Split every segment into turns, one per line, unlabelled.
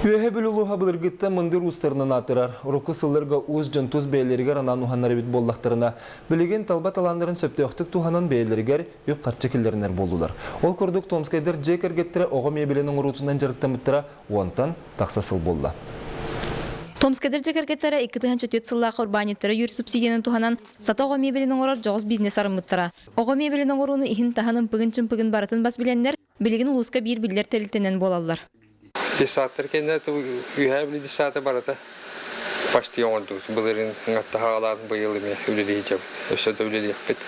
Үөһэ Бүлүү улууһа былыргыттан мындыр уустарынан аатырар. Урукку сылларга уус дьон тус бэйэлэригэр анаан уһаннар эбит буоллахтарына, билигин талба талааннарын сөптөөхтүк туһанан бэйэлэригэр үп-харчы киллэринэр буоллулар. Ол курдук Томскайдар дьиэ кэргэттэрэ оҕо миэбэлин оҥоруутунан дьарыктаммыттара уонтан тахса сыл буолла.
Томскайдар дьиэ кэргэттэрэ 2004 сыллаах урбаанньыттара үүр субсидияны туһанан сата оҕо миэбэлин оҥорор дьоҕус бизнес арыммыттара. Оҕо миэбэлин оҥорууну иһин-таһын ымпыгын-чымпыгын барытын бас билэннэр, билигин улууска биир биллэр тэрилтэнэн буолаллар.
Десаттар кэннэ үөһээ Бүлүү десата барыта почти оҥордубут. Былырыын аттаһаҕалаан быйыл эмиэ үлэлии сылдьабыт. Өссө да үлэлиэхпит.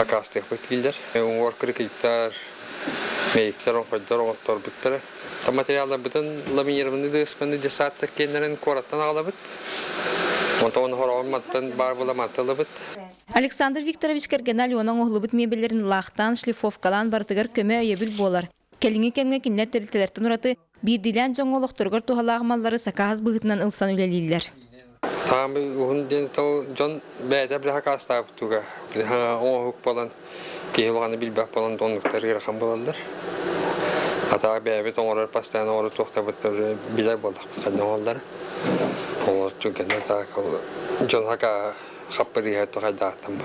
Акаастыахпыт дииллэр. Уҥуор кырыкыйдар, мэйиктэр, оҥхойдор оҥотторбуттара. Материалларбытын ламинированный дыспаны десаттар киэннэрин куораттан аҕалабыт. Онтон хороҕон мантан баар була мантан ылабыт.
Александр Викторович кэргэнэ Алена оҥоһуллубут миэбэллэрин лаахтаан, шлифовкалаан барытыгар көмө-өйөбүл буолар. Кэлиҥҥи кэмҥэ кинилэр тэрилтэлэртэн ураты биирдиилээн дьоҥҥо олохторугар туһалаах маллары сакаас быһыытынан ылсан үлэлииллэр.
Таамы уһун диэн тыл дьон бэйэтэ билэ сакаастаабыт туга оҥоһук буолан киһи улаханы билбэт буолан оннуктар ыарахан буолаллар. Атаах бэйэбит оҥорор постоянно оҥорор туохтарбыт билэр буоллахпыт ханна оҥороллор. Олор түргэнник таак дьон сакаа хаппырыыһа хайдааттан бу.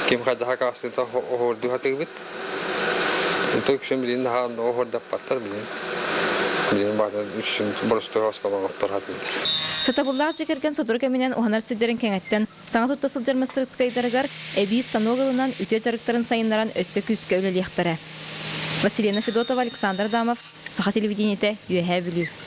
Ким хайда сакаастыыта оһуордуу сатыыбыт. Үксүн билин наһаа оһуордаппаттар билин. Билин баатын үксүн боростуой осколоҥ оттор сатыыллар.
Сатабыллаах дьиэ кэргэн сотору кэминэн уһанар сирдэрин кэҥэттэн, саҥа тутта сылдьар мастарыскыайдарыгар эбии станок ылынан үтүө дьарыктарын сайыннаран өссө күүскэ үлэлиэхтэрэ. Василина Федотова, Александр Адамов, Саха телевидениетэ, Үөһээ Бүлүү.